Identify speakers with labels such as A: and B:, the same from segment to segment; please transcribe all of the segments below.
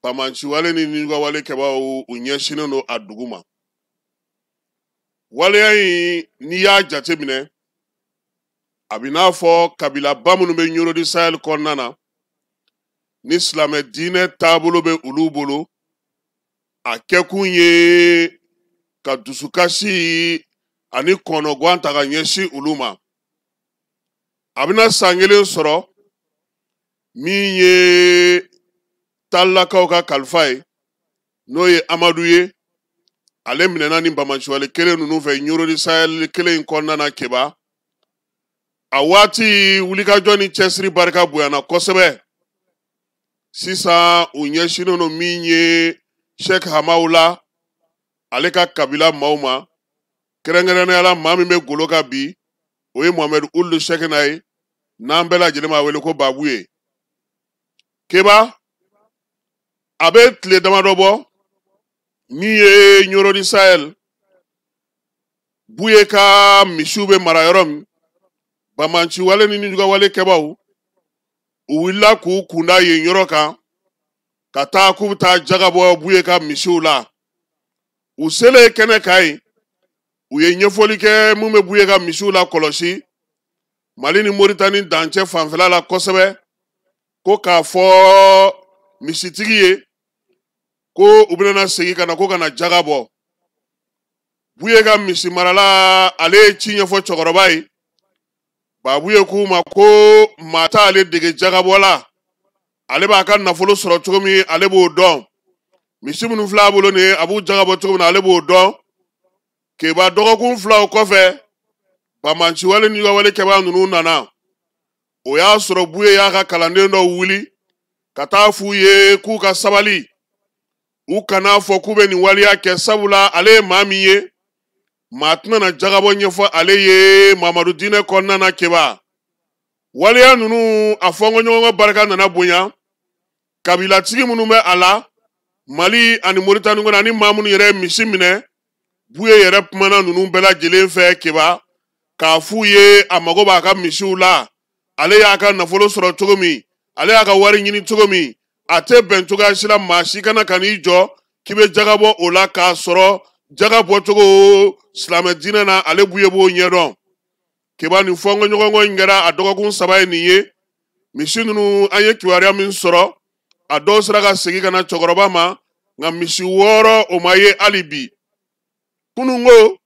A: Banbaanciwale ni nijuguyawale kɛbaaw u ɲɛsinnen don a dugu ma. Waleya in, n'i y'a jateminɛ, a bɛ n'a fɔ kabilaba minnu bɛ Ɲɔrɔ du Sahel kɔnɔna na, ni silamɛ diinɛ taabolo bɛ olu bolo, a kɛkun ye ka dusukasi ani kɔnɔguwan ta ka ɲɛsin olu ma. A bɛna san kelen sɔrɔ min ye Talilakaw ka kalifa ye, n'o ye Amadu ye, ale minɛna ni banbaanciwale kelen ninnu fɛ Ɲɔrɔ du Sahel kelen in kɔnɔna na Keba. A waati wulikajɔ ni cɛsiri barika bonyana kosɛbɛ. Sisan u ɲɛsinnen don min ye Sheikh Hamawula ale ka kabila maaw ma, kɛrɛnkɛrɛnnenya la maa min bɛ golo kan bi, o ye Mohamed Ould Cheikhna ye, n'an bɛɛ lajɛlen b'a wele ko Babu ye. Keba, a bɛ tile damadɔ bɔ, min ye Ɲɔrɔ du Sahel Buye ka misiw bɛ mara yɔrɔ min, banbaanciwale ni nijuguyawale kɛbaaw u wulila k'u kunda yen yɔrɔ kan ka taa k'u bɛ taa jaga bɔ Buye ka misiw la. U selen kɛnɛ kan yen, u ye ɲɛfɔli kɛ mun bɛ Buye ka misiw la kɔlɔsi Mali ni Moritani dancɛ fanfɛla la kosɛbɛ, ko k'a fɔ misitigi ye ko u bɛna segin ka na ko ka na jaga bɔ. Buye ka misi marala ale ye ci ɲɛfɔ cɛkɔrɔba ye. Babu ye k'u ma ko maa t'ale dege jagabɔ la, ale b'a ka nafolo sɔrɔ cogo min ale b'o dɔn, misi minnu filɛ a bolo nin ye a b'u jagabɔ cogo min na ale b'o dɔn. Keba, dɔgɔkun 2 o kɔfɛ, banbaanciwale ni wale kɛbaa ninnu nana. O y'a sɔrɔ Buye y'a ka kalanden dɔw wuli ka taa f'u ye k'u ka sabali, u kana fɔ k'u bɛ nin waleya kɛ, sabula ale ye maa min ye, maa tɛna na jagabɔ ɲɛfɔ ale ye Mamadu diinɛ kɔnɔna na. Keba, waleya ninnu a fɔnkɔɲɔgɔnkɔ barika nana bonya. Kabilatigi minnu bɛ a la Mali ani Moritani kɔnɔ ani maa minnu yɛrɛ ye misi minɛ, Buye yɛrɛ kumana ninnu bɛɛ lajɛlen fɛ Keba, k'a f'u ye a mago b'a ka misiw la, ale y'a ka nafolo sɔrɔ cogo min, ale y'a ka wari ɲini cogo min, a tɛ bɛn cogoya si la maa si kana ka n'i jɔ k'i bɛ jaga bɔ o la, k'a sɔrɔ jaga bɔcogo silamɛ diinɛ na ale Buye b'o ɲɛdɔn. Keba, nin fɔnkɔɲɔgɔnkɔ in kɛra a dɔgɔkun 3 ye nin ye. Misi ninnu, an ye kibaruya min sɔrɔ, a dɔw sera ka segin ka na cɛkɔrɔba ma, nka misi 6 o ma ye hali bi. Kununko,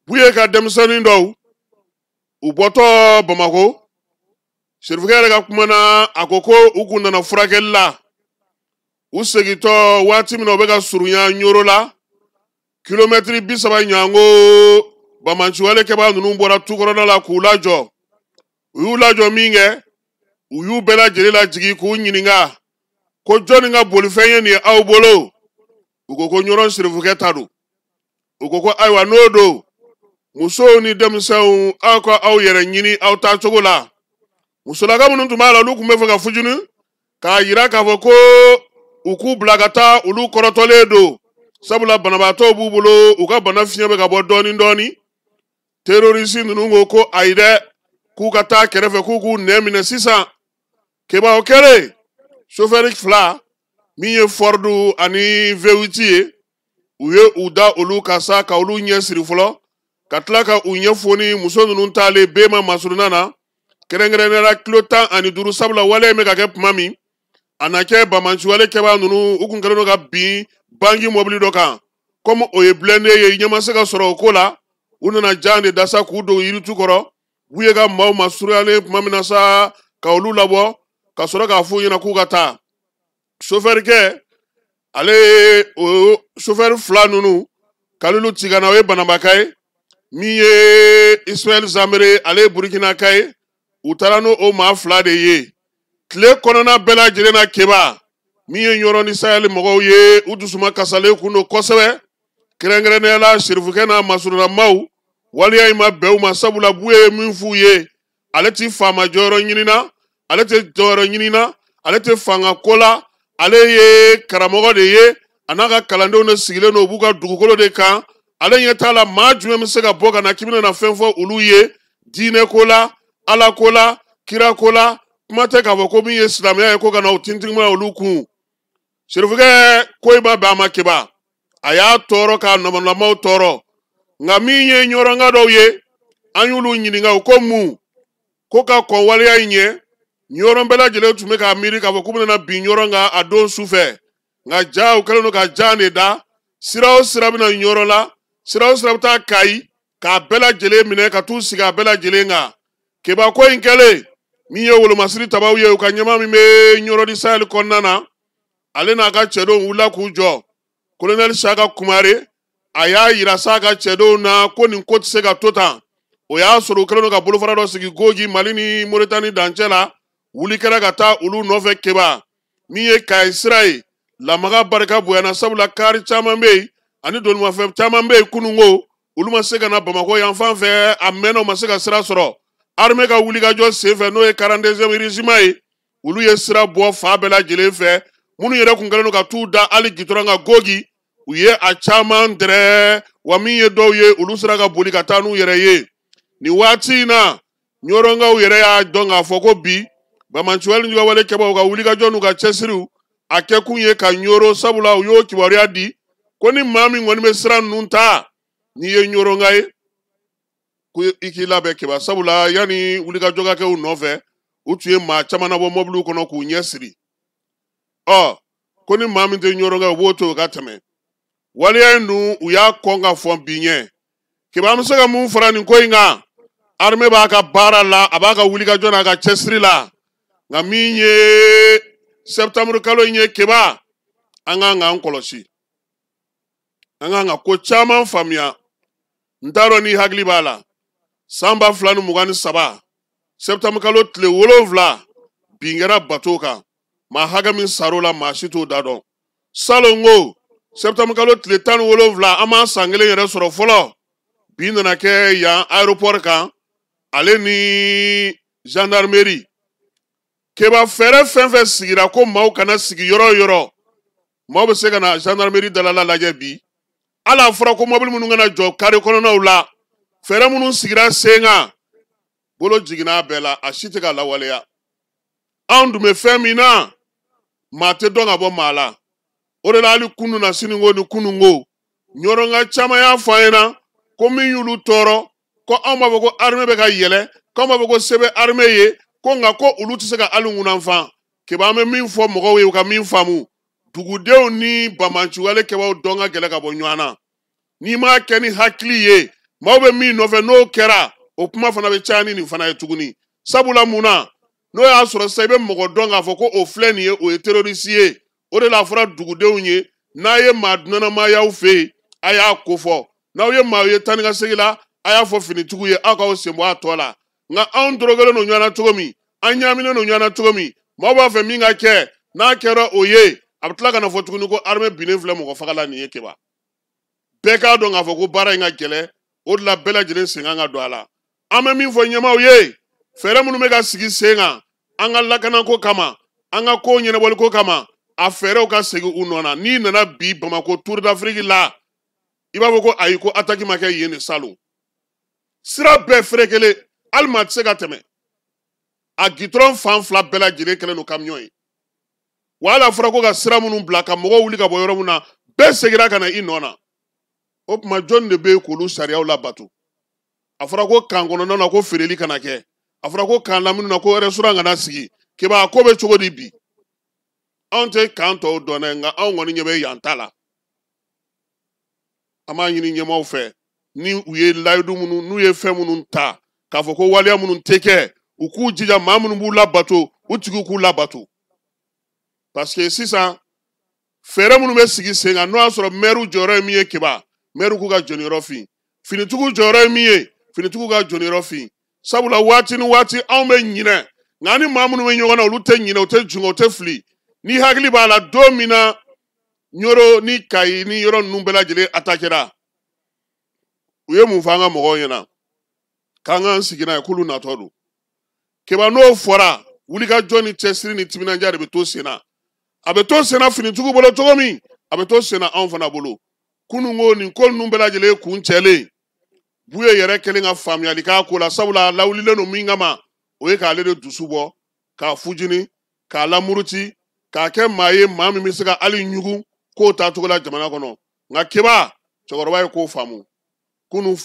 A: Buye ka denmisɛnnin dɔw u bɔtɔ Bamako, Serifukɛ yɛrɛ ka kuma na, a ko ko u kun nana furakɛli la. U segintɔ waati min na, u bɛ ka surunya Ɲoro la, kilomɛtiri 30 ɲango, banbaanciwale kɛbaa ninnu bɔra tukɔrɔda la k'u lajɔ. U y'u lajɔ min kɛ, u y'u bɛɛ lajɛlen lajigin k'u ɲininka ko jɔnni ka bolifɛn ye nin ye aw bolo? U ko ko Ɲɔrɔ Serifukɛ ta don. U ko ko ayiwa, n'o don, musow ni denmisɛnw, aw ka aw yɛrɛ ɲini aw taacogo la. Musolaka minnu tun b'a la, olu tun bɛ fɛ ka fujuni k'a yira k'a fɔ ko u k'u bila ka taa, olu kɔrɔtɔlen don, sabula banabaatɔw b'u bolo, u ka bana fiɲɛ bɛ ka bɔ dɔɔni dɔɔni. Terorisi ninnu ko ko ayi dɛ, k'u ka taa kɛrɛfɛ, k'u k'u nɛn minɛ sisan. Keba, o kɛlen, sofɛri 2 min ye Ford ani V8 ye, u ye u da olu kan sa ka olu ɲɛ siri fɔlɔ, ka tila ka u ɲɛ foni muso ninnu taalen bema masurunna na, kɛrɛnkɛrɛnnenya la kilo 15, sabula wale in bɛ ka kɛ tuma min, a na kɛ banbaanciwale kɛbaa ninnu u kun kɛlen don ka bin banki mɔbili dɔ kan. Komi o ye blindé ye, ɲɛ ma se ka sɔrɔ o ko la, u nana jan de dasa k'u don yiritu kɔrɔ. Buye ka maaw ma surunyalen tuma min na sa ka olu labɔ, ka sɔrɔ k'a f'u ɲɛna k'u ka taa. Sofɛrikɛ ale ye o sofɛri 2 ninnu, Kalilu Tigana, o ye Banabaka ye, min ye Ismaɛl Zanbere, ale ye Burukinaka ye. U taara n'o o maa 2 de ye. Tile kɔnɔna bɛɛ lajɛlen na, Keba, min ye Ɲɔrɔ ni Sahel mɔgɔw ye, u dusuma kasalen kun don kosɛbɛ, kɛrɛnkɛrɛnnenya la Serifukɛ n'a masurunna waleya in ma bɛn u ma, sabula Buye ye min f'u ye, ale ti faama jɔyɔrɔ ɲinina, ale tɛ jɔyɔrɔ ɲinina, ale tɛ fanga ko la, ale ye karamɔgɔ de ye, a n'a ka kalandenw de sigilen don, u b'u ka dugukolo de kan. Ale ɲɛ t'a la maa jumɛn bɛ se ka bɔ ka na k'i bɛna na fɛn fɔ olu ye diinɛ ko la, ala ko la, kira ko la. Kuma tɛ k'a fɔ ko min ye silamɛya ye ko ka na o tintinma olu kun. Serifukɛ ko in ma bɛn a ma Keba, a y'a tɔɔrɔ k'a nɔmɔnɔmaw tɔɔrɔ. Nka min ye ɲɔrɔnka dɔw ye, an y'olu ɲininka, u ko mun ko ka kɔn waleya in ɲɛ, ɲɔrɔn bɛɛ lajɛlen tun bɛ k'a miiri k'a fɔ k'u bɛna bin ɲɔrɔn kan a don su fɛ. Nka ja u kɛlen don ka jan de da, sira o sira bɛna ɲɔrɔn la, sira o sira bɛ taa Kayi, k'a bɛɛ lajɛlen minɛ ka t'u sigi a bɛɛ lajɛlen kan. Keba ko in kɛlen, min ye wolomasiri tabaw ye, u ka ɲɛmaa min bɛ Ɲɔrɔ di Sahel kɔnɔna na, ale n'a ka cɛdenw wulila k'u jɔ. Kolonɛli Saka Kumare a y'a yira sa ka cɛdenw na ko nin ko tɛ se ka to tan. O y'a sɔrɔ u kɛlen don ka bolofara dɔ sigi Gogi, Mali ni Moritani dancɛ la. Wuli kɛra ka taa olu nɔfɛ Keba. Min ye Kayi sira ye, lamaga barika bonyana, sabula kari caman bɛ yen ani donimafɛn caman bɛ yen kununko, olu ma se ka na Bamakɔ yan fan fɛ, a mɛnna u ma se ka sira sɔrɔ. Armée ka wulikajɔ senfɛ, n'o ye 42e régiment ye, olu ye sira bɔ fan bɛɛ lajɛlen fɛ. Minnu yɛrɛ kun kɛlen don ka t'u da hali gitɔrɔn kan Gogi, u ye a caman dɛrɛ, wa min ye dɔw ye, olu sera ka boli ka taa n'u yɛrɛ ye. Nin waati in na, ɲɔrɔnkaw yɛrɛ y'a dɔn k'a fɔ ko bi bamanciwale juguwale kɛbaaw ka wulikajɔ n'u ka cɛsiriw a kɛkun ye ka ɲɔrɔ, sabula u y'o kibaruya di ko ni maa min kɔni bɛ sira ninnu ta, n'i ye ɲɔrɔnka ye, ko i k'i labɛn Keba, sabula yanni wulikajɔ ka kɛ u nɔfɛ, u tun ye maa caman nabɔ mɔbiliw kɔnɔ k'u ɲɛ siri. Ɔ ko ni maa min tɛ ɲɔrɔnka ye, u b'o to o ka tɛmɛ. Waleya in dun, u y'a kɔn ka fɔ bi ɲɛ. Keba, an bɛ se ka mun fara nin ko in kan? Armée b'a ka baara la, a b'a ka wulikajɔ n'a ka cɛsiri la. Nka min ye septembre kalo in ye Keba, an kan k'an kɔlɔsi, an kan ka ko caman faamuya. N t'a dɔn n'i hakili b'a la, san 2023 septembre kalo tile 7, bin kɛra bato kan, maa hakɛ min sar'o la, maa si t'o da dɔn. Salon ko septembre kalo tile 17, an m'a san kelen yɛrɛ sɔrɔ fɔlɔ, bin nana kɛ yan aéroport kan, ale ni gendarmerie. Keba, fɛɛrɛ fɛn fɛn sigira ko maaw kana sigi yɔrɔ o yɔrɔ, maaw bɛ se ka na gendarmerie dalala lajɛ bi. Hali a fɔra ko mɔbili minnu kana jɔ kare kɔnɔnaw la, fɛɛrɛ minnu sigira sen kan, bolo jiginna a bɛɛ la, a si tɛ ka lawaleya. Anw dun bɛ fɛn min na, maa tɛ dɔn ka bɔ maa la. O de la hali kunun na siniko ni kununko, ɲɔrɔnka caman y'a fɔ an ɲɛna ko min y'olu tɔɔrɔ, ko anw b'a fɔ ko armée bɛ ka yɛlɛ, k'anw b'a fɔ ko se bɛ armée ye, ko nka ko olu tɛ se ka hali ŋunanfan. Keba, an bɛ min fɔ mɔgɔw ye, u ka min faamu, dugudenw ni bamanciwale kɛbaaw dɔn ka gɛlɛn ka bɔ ɲɔgɔn na. N'i m'a kɛ ni hakili ye, maaw bɛ min nɔfɛ, n'o kɛra, o kuma fana bɛ caya ni nin fana ye tuguni. Sabula mun na, n'o y'a sɔrɔ sisan i bɛ mɔgɔ dɔn k'a fɔ ko o filɛ nin ye, o ye terroriste ye. O de la a fɔra dugudenw ye, n'a ye maa dunanama y'aw fɛ yen, a y'a kofɔ. N'aw ye maa ye taa ni ka segin la, a y'a fɔ finitigiw ye, aw k'aw sen bɔ a tɔ la. Nka anw dorogelen don ɲɔgɔn na cogo min, an ɲaaminen don ɲɔgɔn na cogo min, maaw b'a fɛ min ka kɛ, n'a kɛra o ye, a bɛ tila ka na fɔ tuguni ko armée binnen filɛ mɔgɔ faga la nin ye. Keba, bɛɛ k'a dɔn k'a fɔ ko baara in ka gɛlɛn, o de la bɛɛ lajɛlen sen kan ka don a la. An bɛ min fɔ ɲɛmaaw ye, fɛɛrɛ minnu bɛ ka sigi sen kan an ka lakanako kama, an ka kow ɲɛnabɔliko kama, a fɛɛrɛw ka segin u nɔ na. N'i nana bi Bamakɔ Tour d'Afrique la, i b'a fɔ ko ayi, ko attaque ma kɛ yen de salon. Sira bɛɛ ferekelen, hali maa tɛ se ka tɛmɛ. A gitɔrɔn fan fila bɛɛ lajɛlen kɛlen don camion ye. Wa hali a fɔra ko ka sira minnu bila ka mɔgɔw wuli ka bɔ yɔrɔ min na, bɛɛ seginna ka na i nɔ na. O tuma jɔnni de bɛ yen k'olu sariyaw labato? A fɔra ko kan kɔnɔna na ko feereli kana kɛ, a fɔra ko kan lamini na ko restaurant kana sigi. Keba, a ko bɛ cogo di bi? Anw tɛ kan tɔw dɔn dɛ, nka anw kɔni ɲɛ bɛ yan ta la. An b'a ɲini ɲɛmaaw fɛ, ni u ye layidu minnu, n'u ye fɛn minnu ta k'a fɔ ko waleya minnu tɛ kɛ, u k'u jija maa minnu b'u labato, u tigiw k'u labato. Parce que sisan fɛɛrɛ minnu bɛ sigi sen kan, n'o y'a sɔrɔ mɛriw jɔyɔrɔ ye min ye, Keba, mɛriw k'u ka jɔniyɔrɔ fin, finitigiw jɔyɔrɔ ye min ye, finitigiw ka jɔniyɔrɔ fin. Sabula waati ni waati anw bɛ ɲinɛ, nka ni maa minnu bɛ ɲɔgɔn na, olu tɛ ɲinɛ, u tɛ jungɔ, u tɛ fili. Ni hakili b'a la, don min na Ɲoro ni Kayi ni yɔrɔ ninnu bɛɛ lajɛlen atakera, u ye mun fɔ an ka mɔgɔw ɲɛna? K'an k'an sigi n'a ye k'olu natɔ don. Keba, n'o fɔra, wulikajɔ ni cɛsiri ni timinandiya de bɛ to sen na. A bɛ to sen na finitigiw bolo cogo min, a bɛ to sen na anw fana bolo. Kunun ko nin ko ninnu bɛɛ lajɛlen kun cɛlen, Buye yɛrɛ kɛlen ka faamuyali k'a ko la, sabula a lawulilen don min kama, o ye k'ale de dusu bɔ, k'a fujini, k'a lamuruti, K'a kɛ maa ye, maa min bɛ se ka hali ɲugun k'o taa cogo la jamana kɔnɔ. Nka Keba, cɛkɔrɔba ye k'o faamu. Kunu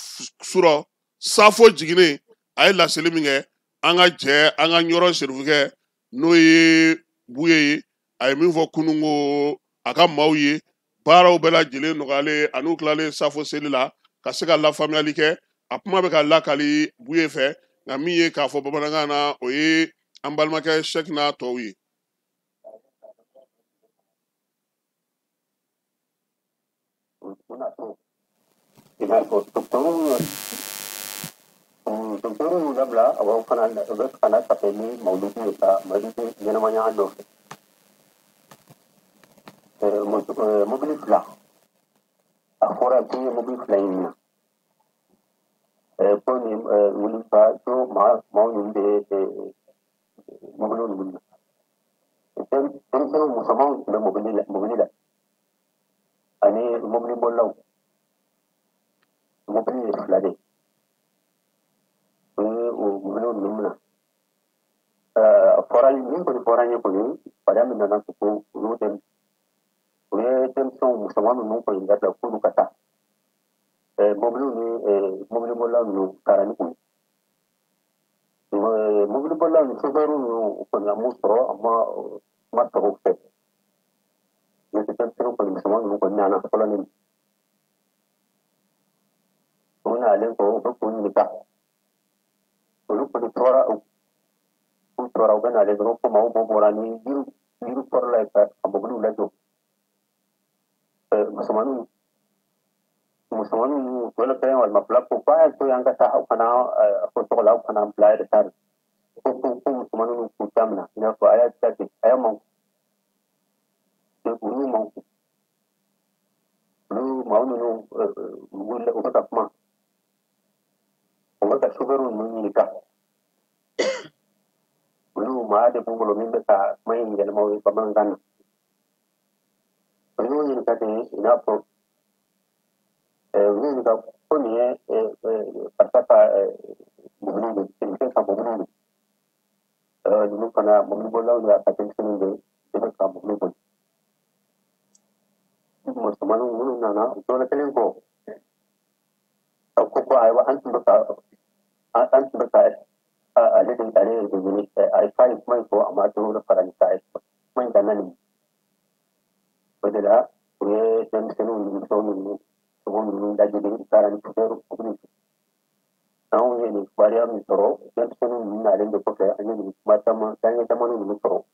A: surɔ safo jiginnen, a ye laseli min kɛ, an ka jɛ an ka Ɲɔrɔ serifukɛ, n'o ye Buye ye, a ye min fɔ kunun ko a ka maaw ye, baaraw bɛɛ lajɛlen nɔgɔyalen an'u tilalen safo seli la ka se ka lafaamuyali kɛ. A kuma bɛ ka lakali Buye fɛ, nka min ye k'a fɔ bamanankan na, o ye an balimakɛ Sɛki n'a tɔw ye.
B: I n'a fɔ dɔkitɛriw y'u labila, a b'aw fana u bɛ ka na kafe ni mawuludu ye ka mawuludu ɲɛnamaya nɔfɛ. Mobili fila, a fɔra k'u ye mobili fila in minɛ, ko nin wuli ka to maaw ninnu de ye mobili ninnu minɛ. Denmisɛnninw musomanw tun bɛ mobili la ani mobili bolilaw. Mobili ye fila de ye, u ye o mobiliw ninnu minɛ. A fɔra min kɔni fɔra n ye kɔni, fariya min nana ko olu de u ye denmisɛnw musoman ninnu kɔni dabila k'olu ka taa. Mobiliw ni mobili bolilaw ninnu taara ni u ye. Mobili bolilaw ni sofɛriw ninnu kɔni, a m'u sɔrɔ, a ma sɔrɔ u fɛ. N'o tɛ, denmisɛnninw kɔni musoman ninnu kɔni nana fɔlɔ ni u nalen kɔ, u bɛ k'u ɲininka. Olu kɔni tora, u tora, u bɛ nalen dɔrɔn ko maaw bɔ bɔra ni yiri kɔrɔla ye ka mobiliw lajɔ. Musomaninw dɔ la kelen walima fila ko k'a y'a to yan ka taa, aw kana fɔ tɔgɔ la, aw kana bila retard. Ko musomaninw k'u ta minɛ, i n'a fɔ a y'a jate, a y'a manku, u y'u manku. Olu maaw ninnu wulila, u bɛ ka kuma, u bɛ ka sofɛriw ninnu ɲininka. Olu maa de b'u bolo min bɛ ka kuma in yɛlɛma o ye bamanankan na. U y'u ɲininka ten, i n'a fɔ u y'u ɲininka ko nin ye karisa ka mobili de, serifukɛ ka mobili de. Ninnu fana mobili bolilaw de, a ka denmisɛnninw de bɛ ka mobili boli. Musomaninw minnu nana, u dɔ la kelen ko a ko ayiwa, an tun bɛ ka ale de ɲini. A ye k'a ye kuma in fɔ, a ma dɔwɛrɛ fara nin kan, kuma in danna nin o de la. U ye denmisɛnninw ni musow ninnu, sogo ninnu lajɛlen, u taara ni sofɛriw mobili. Anw ye nin kibaruya min sɔrɔ, denmisɛnninw ninnu nalen de kɔfɛ, an ye nin kuma caman, daɲɛ caman ninnu sɔrɔ.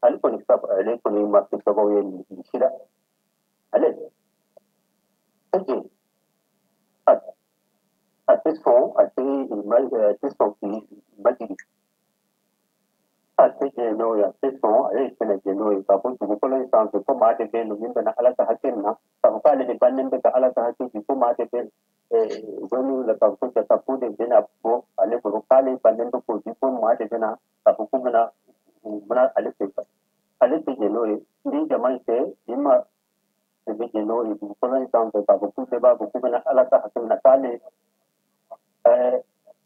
B: Ale kɔni, ale kɔni ma kɛ sababu ye nin si la. Ale tɛ a tɛ sɔn, a tɛ sɔn k'i majigi, a tɛ jɛn n'o ye, a tɛ sɔn, ale ye tɛna jɛn n'o ye k'a fɔ dugukolo in sanfɛ ko maa de bɛ yen nɔ min bɛna Ala ka hakɛ min na, k'a fɔ k'ale de bannen bɛ ka Ala ka hakɛ di, ko maa de bɛ wɛrɛw la, k'a fɔ ko jatako de bɛna bɔ ale bolo, k'ale bannen bɛ k'o di, ko maa de bɛna k'a fɔ k'u bɛna u bɛna ale fɛ, ale tɛ jɛn n'o ye. Ni jama in tɛ, ni ma de bɛ jɛn n'o ye dugukolo in sanfɛ, k'a fɔ k'u bɛɛ b'a fɔ k'u bɛna Ala ka hakɛ min na, k'ale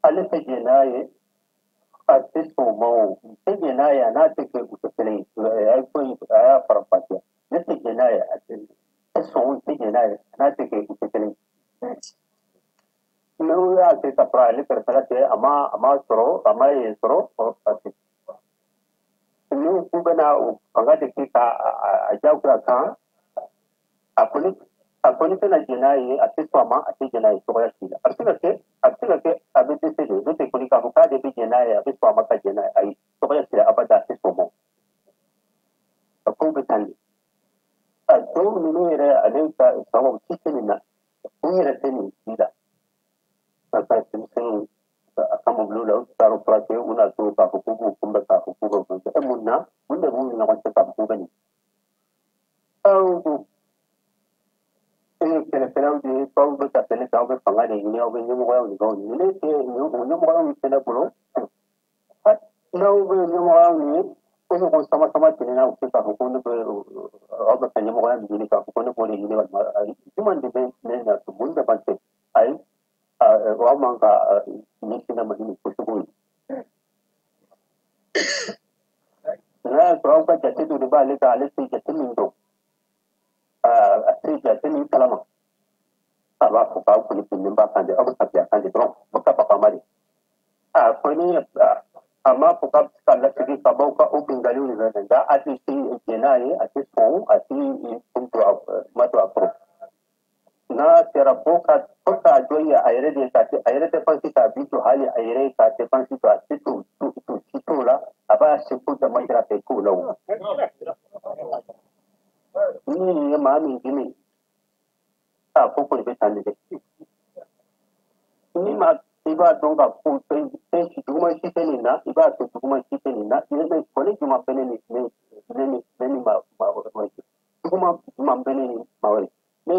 B: ale tɛ jɛn n'a ye, a tɛ sɔn o ma. O tɛ jɛn n'a ye, a n'a tɛ kɛ, u tɛ kelen ye. A ye ko in, a y'a faranfasiya. Ne tɛ jɛn n'a ye, a tɛ sɔn, tɛ jɛn n'a ye, a n'a tɛ kɛ, u tɛ kelen ye. N'u y'a kɛ ka sɔrɔ ale kɛrɛfɛla tɛ, a ma sɔrɔ, a ma yen sɔrɔ, parce que n'u k'u bɛna o fanga de kɛ ka a jagoya kan, a kɔni tɛna jɛn n'a ye, a tɛ sɔn a ma, a tɛ jɛn n'a ye cogoya si la. A bɛ se ka kɛ, a bɛ se ka kɛ a bɛ dɛsɛ de. N'o tɛ kɔni, k'a fɔ k'ale bɛ jɛn n'a ye, a bɛ sɔn a ma ka jɛn n'a ye, ayi, cogoya si la, abada, a tɛ sɔn o ma. A kow bɛ tan de. A dɔw ninnu yɛrɛ, ale ka sababu si tɛ nin na, u yɛrɛ tɛ nin si la. Ka taa denmisɛnninw a ka mobiliw la, u taara furakɛ, u na to k'a fɔ k'u b'u kunbɛn, k'a fɔ k'u bɛ kunbɛn. E, mun na, mun de b'u ni ɲɔgɔn cɛ k'a fɔ k'u bɛ nin? Aw ko e ye kɛlɛkɛlaw de ye, k'aw bɛ ka kɛlɛ kɛ, aw bɛ fanga de ɲini, aw bɛ ɲɛmɔgɔyaw de k'aw ɲini. Ne tɛ o ɲɛmɔgɔyaw tɛ ne bolo. N'aw bɛ ɲɛmɔgɔyaw ɲini, ko ne ko sama sama tɛmɛna, u tɛ k'a fɔ ko ne bɛ aw bɛ ka ɲɛmɔgɔya min ɲini, k'a fɔ ko ne b'o de ɲini walima ayi, jumɛn de bɛ ne na, mun de b'an cɛ? Ayi, aw man ka ɲɛsin ne ma ni nin ko sugu ye. N'a y'a sɔrɔ aw ka jate dɔ de b'ale kan, ale tɛ jate min dɔn, a tɛ jate min kalama, a b'a fɔ k'aw kɔni binnen b'a kan de, aw bɛ ka bin a kan de dɔrɔn, aw ka baga ma de. A kɔni a m'a fɔ k'a bɛ se ka lasegin ka bɔ aw ka o binkanniw de fɛ, nka a tɛ se jɛn n'a ye, a tɛ sɔn, a tɛ kun don a ma don a kɔrɔ. N'a sera fo ka fo k'a jɔ ye a yɛrɛ de ka a yɛrɛ dépense k'a bi to hali a yɛrɛ ka dépense to a tɛ to to si t'o la, a b'a seko dama jira fɛ k'o la o. Ni nin ye maa min dimi, a ko kɔni bɛ tan de dɛ. Ni maa i b'a dɔn k'a fɔ fɛn fɛn si juguman si tɛ nin na, i b'a to juguman si tɛ nin na, ne bɛ kɔni juguman bɛ ne ni ne ne ni ne ni maa maa wɛrɛ cɛ. Juguman juguman bɛ ne ni maa wɛrɛ. Ne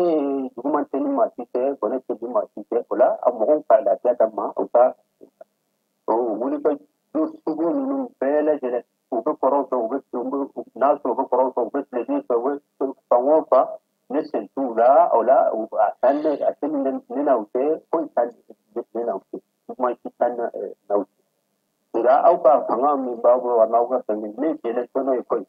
B: juguman tɛ ni maa si cɛ, bɔnɛ tɛ ni maa si cɛ. O la a mɔgɔw ka lafiya d'a ma, u ka wuli ka sugu ninnu bɛɛ lajɛlen, u bɛ kɔrɔn fɛ, u bɛ n'a sɔrɔ u bɛ kɔrɔn fɛ, u bɛ tilebin fɛ, u bɛ fan o fan, ne sen t'u la. O la a tɛ ne a tɛ ne n'aw cɛ, foyi tɛ ne n'aw cɛ, juguman si tɛ ne n'aw cɛ. Nka aw ka fanga min b'aw bolo wa n'aw ka fɛn min, ne jɛlen tɛ n'o ye koyi.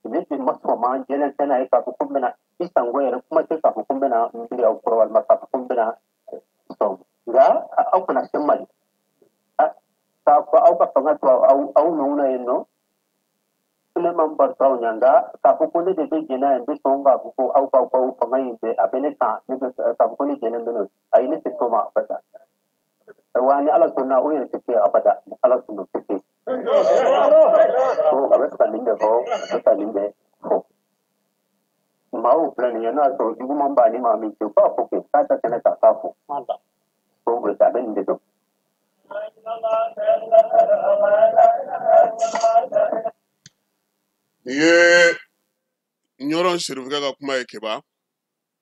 B: Ne tɛ ma sɔn ma jɛlen tɛ n'a ye k'a fɔ ko n bɛna i sango yɛrɛ, kuma tɛ k'a fɔ ko n bɛna n biri aw kɔrɔ walima k'a fɔ ko n bɛna sɔn. Nka aw kana se Mali k'a fɔ aw ka fanga to aw nɔ na yen nɔ, ne ma n bari aw ɲɛ. Nka k'a fɔ ko ne de bɛ jɛn n'a ye, n bɛ sɔn k'a fɔ ko aw ka aw fanga in bɛ a bɛ ne kan, ne bɛ k'a fɔ ko ne jɛnnen bɛ n'o ye, ayi, ne tɛ sɔn ma abada. Wa ni Ala sɔnna, o yɛrɛ tɛ kɛ abada, ni Ala sɔnna o tɛ kɛ. A bɛ ka nin bɛɛ fɔ, a bɛ ka nin bɛɛ fɔ. Maaw filɛ nin ye, n'a sɔrɔ juguman b'a ni maa min cɛ, u b'a fɔ kɛ k'a ta kɛnɛ kan k'a fɔ. Ko a bɛ nin de dɔn.
A: Nin ye Ɲɔrɔn Serifukɛ ka kuma ye Keba.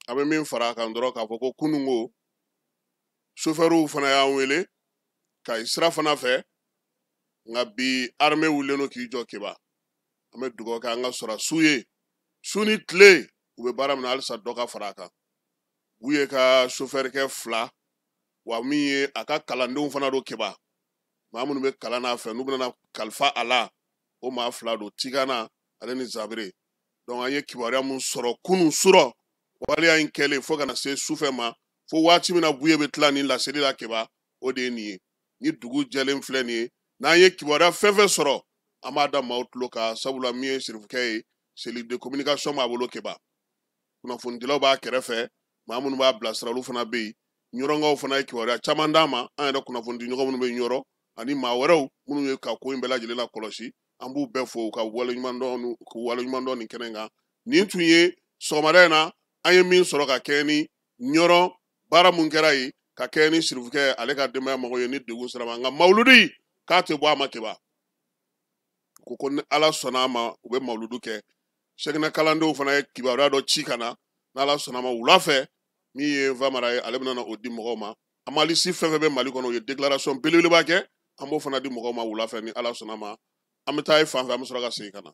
A: A bɛ min fara a kan dɔrɔn k'a fɔ ko kununko sofɛriw fana y'an wele Kayi sira fana fɛ, nka bi armée wulilen don k'i jɔ Keba. An bɛ dugawu kɛ an ka sɔrɔdasiw ye, su ni tile u bɛ baara min na, halisa dɔ ka fara a kan. U ye ka sofɛrikɛ 2, wa min ye a ka kalandenw fana don Keba, maa minnu bɛ kalan n'a fɛ n'u bɛna kalifa a la, o maa 2 don, Tigana ale ni Zabire. Donc an ye kibaruya mun sɔrɔ kunun surɔ waleya in kɛlen fo ka na se sufɛ ma, fo waati min na Buye bɛ tila nin laseli la Keba, o de ye nin ye. Ni dugu jɛlen filɛ nin ye, n'an ye kibaruya fɛn fɛn sɔrɔ, an b'a da maaw tulo kan, sabula min ye Serifukɛ ye, cellule de communication b'a bolo Keba, kunnafonidilaw b'a kɛrɛfɛ, maa minnu b'a bilasira olu fana bɛ yen. Ɲɔrɔnkaw fana ye kibaruya caman d'an ma, an yɛrɛ kunnafonidi ɲɔgɔn minnu bɛ Ɲɔrɔ ani maa wɛrɛw minnu ye ka ko in bɛɛ lajɛlen la kɔlɔsi, an b'u bɛɛ fo ka waleɲuman dɔn, k'u waleɲuman dɔn nin kɛnɛ kan. Nin tun ye sɔgɔmada in na an ye min sɔrɔ ka kɛɲɛ ni Ɲɔrɔ baara mun kɛra yen, ka kɛɲɛ ni Serifukɛ ale ka denbaya mɔgɔw ye ni degun sera ma. Nka mawuludi k'a tɛ bɔ a ma Keba, ko ko ni Ala sɔnna a ma u bɛ mawuludu kɛ. Sɛkinɛ kalandenw fana ye kibaruya dɔ ci ka na, n'Ala sɔnna a ma wula fɛ min ye Famara ye, ale bɛna na o di mɔgɔw ma. Amalisi fɛn fɛn bɛ Mali kɔnɔ, u ye déclaration belebeleba kɛ, an b'o fana di mɔgɔw ma wula fɛ ni Ala sɔnna a ma. An bɛ taa e fan fɛ, an bɛ sɔrɔ ka segin ka na.